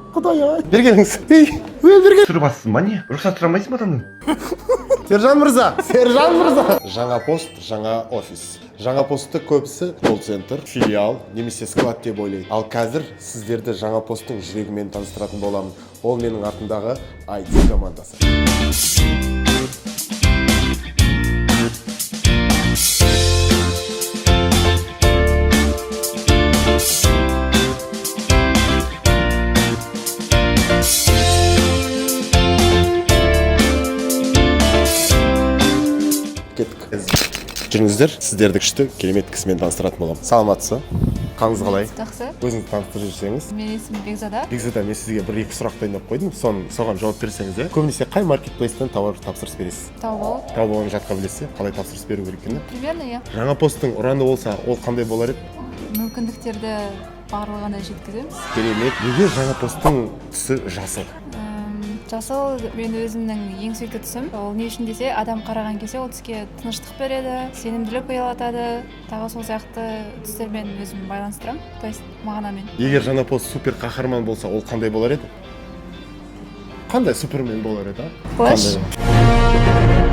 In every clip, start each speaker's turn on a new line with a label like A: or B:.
A: Құдай ай, бері келіңіз. Ей, ей, бері кел.
B: Түсіріп алыпсың ба, не? Рұқсат сұрамайсың ба адамнан?
A: Сержан мырза, Сержан мырза. Жаңа пост, жаңа офис. Жаңа постты көбісі колл-центр, филиал немесе склад деп ойлайды. Ал қазір сіздерді жаңа посттың жүрегімен таныстыратын боламын. Ол менің артымдағы IT командасы. Кеттік. Жүріңіздер, сіздерді күшті, керемет кісімен таныстыратын боламын. Саламатсыз ба? Қалыңыз қалай?
C: Жақсы.
A: Өзіңізді таныстырып жіберсеңіз.
C: Менің есімім Бекзада.
A: Бекзада, мен сізге бір екі сұрақ дайындап қойдым. Соны, соған жауап берсеңіз, иә. Көбінесе қай маркетплейстен тауар тапсырыс бересіз?
C: Таобао.
A: Таобаоны жатқа білесіз, иә? Қалай тапсырыс беру керек екенін?
C: Примерно, иә.
A: Жаңа посттың ұраны болса, ол қандай болар еді?
C: Мүмкіндіктерді барлығына жеткіземіз.
A: Керемет. Неге жаңа посттың түсі жасыл?
C: Жасыл мен өзімнің ең сүйікті түсім. Ол не үшін десе, адам қараған кезде ол түске тыныштық береді, сенімділік ұялатады. Тағы сол сияқты түстермен өзім байланыстырамын, то есть мағынамен.
A: Егер жаңа пост супер қаһарман болса, ол қандай болар еді? Қандай супермен болар еді, а?
C: Флэш.
A: Қандай?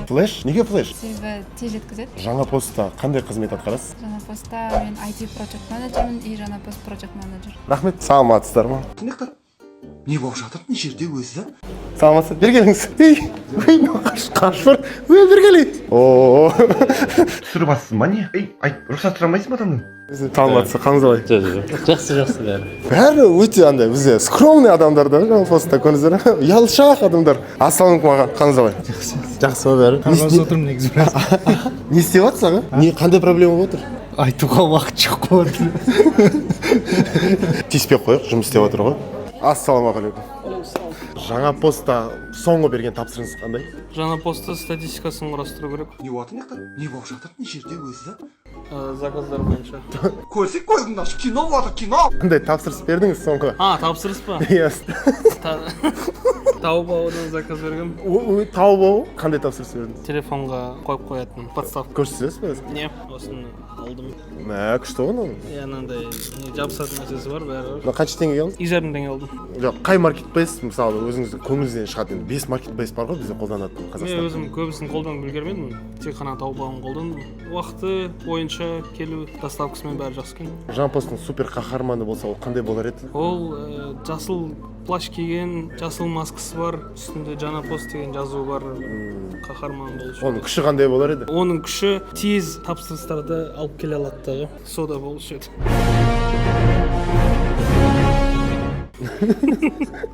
A: Флэш? Неге флэш?
C: Себебі тез жеткізеді.
A: Жаңа постта қандай қызмет атқарасыз?
C: Жаңа постта мен IT project менеджермін и жаңа пост project менеджер.
A: Рахмет. Саламатсыздар ма?
B: Не болып жатыр мына жерде өзі?
A: Саламатсыз. Бері келіңіз. Ей, ей, қаш, қаш бар. Ей, бері келейін. О,
B: Түсіріп алыпсың ба, не? Ей, айт, рұқсат сұрамайсың ба адамнан?
A: Саламатсыз, қалыңыз қалай?
D: Жоқ, жақсы, жақсы бәрі.
A: Бәрі өте андай бізде скромный адамдар да жаңа постта, көрдіңіздер ме? Ұялшақ адамдар. Ассалаумағалейкум, аға, қалыңыз қалай? Жақсы. Жақсы ма бәрі?
E: Арбасып отырмын негізі біраз.
A: Не істеп жатсыз, аға? Не, қандай проблема болып отыр?
E: Айтуға уақыт жоқ қой.
A: Тиіспей ақ қояйық, жұмыс істеп жатыр ғой. Ассалаумағалейкум. Жаңа постта соңғы берген тапсырысыңыз қандай?
F: Жаңа постта статистикасын құрастыру керек.
B: Не болып жатыр мына жақта? Не болып жатыр мына жерде өзі?
F: Заказдар бойынша.
B: Көрсек, көзіңді ашып, кино болып жатыр, кино.
A: Қандай тапсырыс бердіңіз соңғы?
F: А, тапсырыс па?
A: Иә.
F: Таобаодан заказ бергем.
A: Таобао қандай тапсырыс бердіңіз?
F: Телефонға қойып қоятын подставка.
A: Көрсетесіз бе?
F: Не, осыны алдым.
A: Мә, күшті ғой мынау.
F: Иә, анандай не жабысатын нәрсесі бар, бәрі бар.
A: Мына қанша теңгеге алдыңыз?
F: 2,5 теңге алдым.
A: Жоқ, қай маркетплейс, мысалы, өзіңіздің көңіліңізден шығады? Енді бес маркетплейс бар ғой бізде қолданатын
F: Мен
A: Қазақстанда.
F: өзім көбісін қолданып үлгермедім. Тек қана Таобаоны қолдандым. Уақыты бойынша келу, доставкасымен бәрі жақсы екен.
A: Жаңа посттың супер қаһарманы болса, ол қандай болар еді?
F: Ол жасыл плащ киген, жасыл маскасы бар, үстінде «Жаңа пост» деген жазуы бар қаһарман болушы.
A: Оның күші қандай болар еді?
F: Оның күші тез тапсырыстарды алып келе алады дағы, сода болушы еді.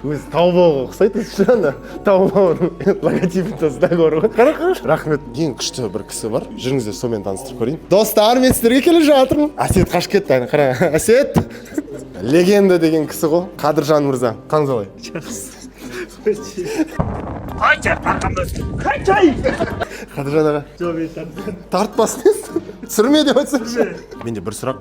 A: Өзі Таобаоға ұқсайды өзі, ана Таобаоның логотипі знак бар ғой, қара, қарашы. Рахмет. Ең күшті бір кісі бар, жүріңіздер, сонымен таныстырып көрейін. Достар, мен сіздерге келе жатырмын. Әсет қашып кетті, әне қара. Әсет легенда деген кісі ғой. Қадыржан мырза, қалыңыз қалай? Қадыржан аға, тартпасын, түсірме деп айтсаңшы. Менде бір сұрақ: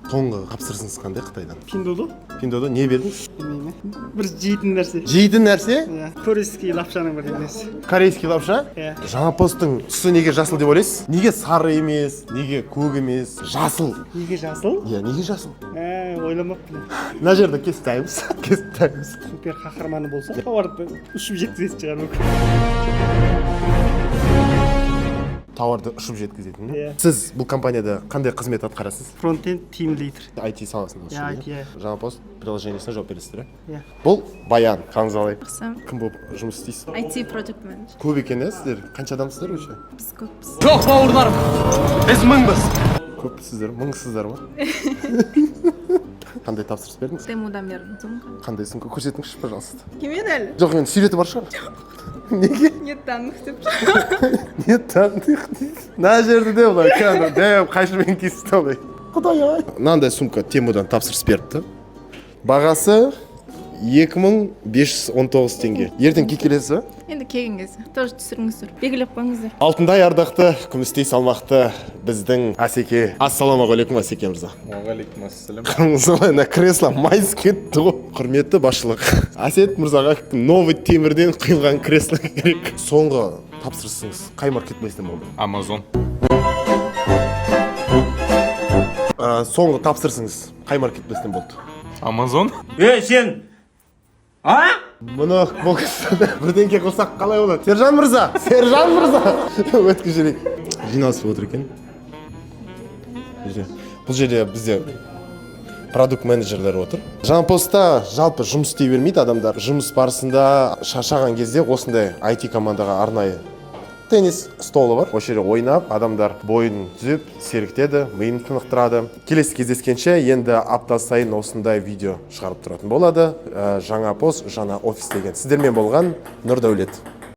A: соңғы тапсырысыңыз қандай Қытайдан?
G: Пиндодо.
A: Пиндодо не бердіңіз?
G: Білмеймін, бір жейтін нәрсе.
A: Жейтін нәрсе?
G: Иә, корейский лапшаның бір несі.
A: Корейский лапша?
G: Иә.
A: Жаңа посттың түсі неге жасыл деп ойлайсыз? Неге сары емес, неге көк емес, жасыл?
G: Неге жасыл?
A: Иә, неге жасыл?
G: Ә, ойламаппын.
A: Мына жерді кесіп тастаймыз, кесіп тастаймыз.
G: Супер қаһарманы болса, тауарды ұшып жеткізетін шығар мүмкін.
A: Тауарды ұшып жеткізетін.
G: Иә.
A: Сіз бұл компанияда қандай қызмет атқарасыз?
G: Фронтенд team leader.
A: IT саласында?
G: Иә, IT, иә.
A: Жаңа пост приложениесіне жауап бересіздер, иә?
G: Иә.
A: Бұл Баян, қалыңыз қалай?
H: Жақсы.
A: Кім болып жұмыс істейсіз?
H: IT project manager.
A: Көп екен, иә? Сіздер қанша адамсыздар вообще?
H: Біз көппіз.
F: Жоқ, бауырларым, біз мыңбыз.
A: Көпсіздер, мыңсыздар ма? Қандай тапсырыс бердіңіз?
H: Темудан бердім сумка.
A: Қандай сумка, көрсетіңізші, пожалуйста.
H: Келмеді әлі.
A: Жоқ, енді суреті бар шығар. Неге?
H: Нет данных деп.
A: Нет данных дейді. Мына жерде де былай кәдімгі дәу қайшымен кесті былай. Құдай ай. Мынандай сумка Темудан тапсырыс беріпті. Бағасы 2519 теңге. Ертең киіп келесіз ба?
H: Енді келген кезде тоже түсіріңіздер, белгілеп қойыңыздар.
A: Алтындай ардақты, күмістей салмақты біздің Асеке. Ассалаумағалейкум, Асеке мырза.
E: Уағалейкум ассалам.
A: Қалыңыз қалай? Мына кресло майысып кетті ғой. Құрметті басшылық, Әсет мырзаға новый темірден құйылған кресло керек. Соңғы тапсырысыңыз қай маркетплейстен болды?
E: Амазон.
A: Соңғы тапсырысыңыз қай маркетплейстен болды?
I: Амазон?
G: Ей, сен! А?
A: Мұны бұл кісіні бірдеңке қылсақ, қалай болады? Сержан мырза, Сержан мырза, өткізіп жіберейік. Жиналысып отыр екен. Бұл жерде бізде продукт менеджерлер отыр. Жаңа постта жалпы жұмыс істей бермейді адамдар. Жұмыс барысында шаршаған кезде осындай IT командаға арнайы теннис столы бар. Осы жерде ойнап, адамдар бойын түзеп, сергітеді, миын тынықтырады. Келесі кездескенше! Енді апта сайын осындай видео шығарып тұратын болады. Жаңа пост, жаңа офис деген. Сіздермен болған Нұрдәулет.